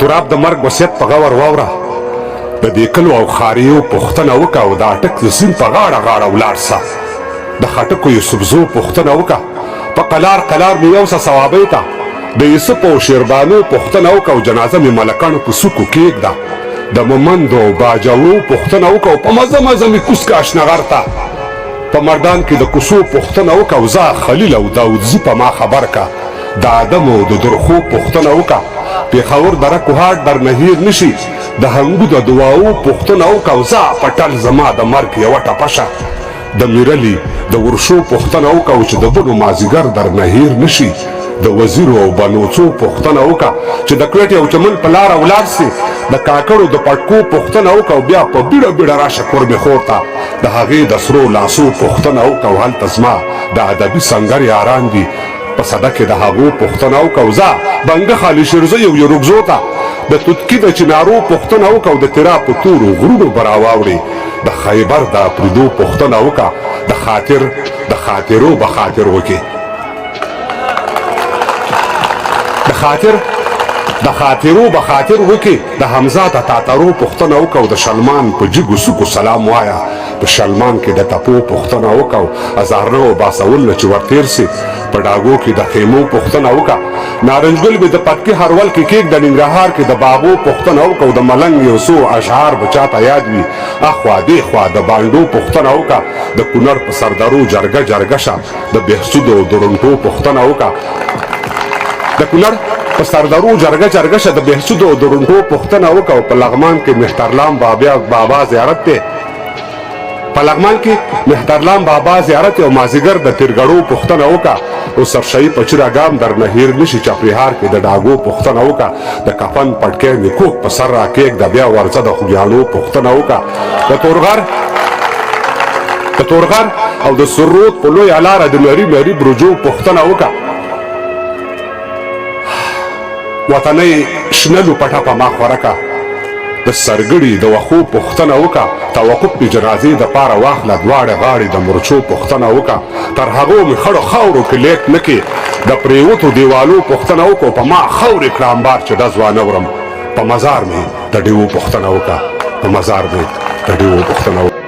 تراب د مرګ وصیت په غور واوره، د دې کلو او ښاریو پوښتنه وکه او د اټک د سیند په غاړه غاړه ولاړ سه، د خټکو یوسفزو پوښتنه وکه، په قلار قلار مې یوسه صوابۍ ته، د یوسف او شیربانو پوښتنه وکه او جنازه مې ملکڼو په څوکو کېږده، د مومندو او باجوړو پوښتنه وکه او په مزه مزه مې کوز که اشنغر ته، په مردان کې د کوڅو پوښتنه وکه او ځه خلیل او داودزي په ما خبر که. د ادم او د درخو پوښتنه وکه، پېښور دره کوهاټ درنه هېر نه شي، د هنګو د دعاوو پوښتنه وکه او ځه په ټل زما د مرګ یوه ټپه شه، د میرلي د ورشو پوښتنه وکه او چې د بنو مازیګر درنه هېر نه شي، د وزیرو او بنوڅو پوښتنه وکه، چې د کوېټې او چمن په لاره ولاړ سې، د کاکړو د پټکو پوښتنه وکه او بیا په بیړه بیړه راشه کورمې خور ته، د هغې د سرو لاسو پوښتنه وکه او هلته زما د ادبي سنګر یاران دي، په سده کې د هغو پوښتنه وکه او ځه بنګښ علي شیرزی او یروګزو ته د توتکي د چنارو پوښتنه وکه او د تیرا په تورو غرونو به راواوړې د خیبر د اپریدو پوښتنه وکه د خاطر د خاطرو به خاطر وکې د خاطر د خاطرو به خاطر وکې د حمزه د تاترو پوښتنه وکه او د شلمان په جګو سوکو سلام وایه. په شلمان کې د تپو پوښتنه وکه او ازارنه او باسول نه چې ورتېر سي په ډاګو کې د خیمو پوښتنه وکه. نارنج ګل مې د پتکي هرول کې کېږده ننګرهار کې د باغو پوښتنه وکه او د ملنګ یو څو اشعار به چاته یاد وي اخوا دېخوا د بانډو پوښتنه وکه. د کونړ په سردرو جرګه جرګه شه د بهسودو او درونټو پوښتنه وکه. د کونړ په سردرو جرګه جرګه شه د بهسودو او درونټو پوښتنه وکه او په لغمان کې مهترلام بابا زیارت دی. په لغمان کې مهترلام بابا زیارت او مازیګر د تیرګړو پوښتنه وکه او سرشاهي په چیره ګام درنه هیر نشي چپریهار کې د ډاګو پوښتنه وکه د کفن پټکی مې کوک په سر راکېږده بیا ورځه د خوږیاڼو پوښتنه وکه د تورغر د تورغر او د سرود په لویه لاره د نري نري برجو پوښتنه وکه. وطنۍ شنه لوپټه په ما خوره که د سرګړي د وښو پوښتنه وکه توقف مې جنازې د پاره واخله دواړې غاړې د مرچو پوښتنه وکه تر هغو مې خړو خاورو کې لېک نه کې د پرېوتو دېوالو پوښتنه وکه او په ما خاورې کړه امبار چې ډز وانه ورم په مزار مې د ډېوو پوښتنه وکه په مزار مې د ډېوو پوښتنه وکه.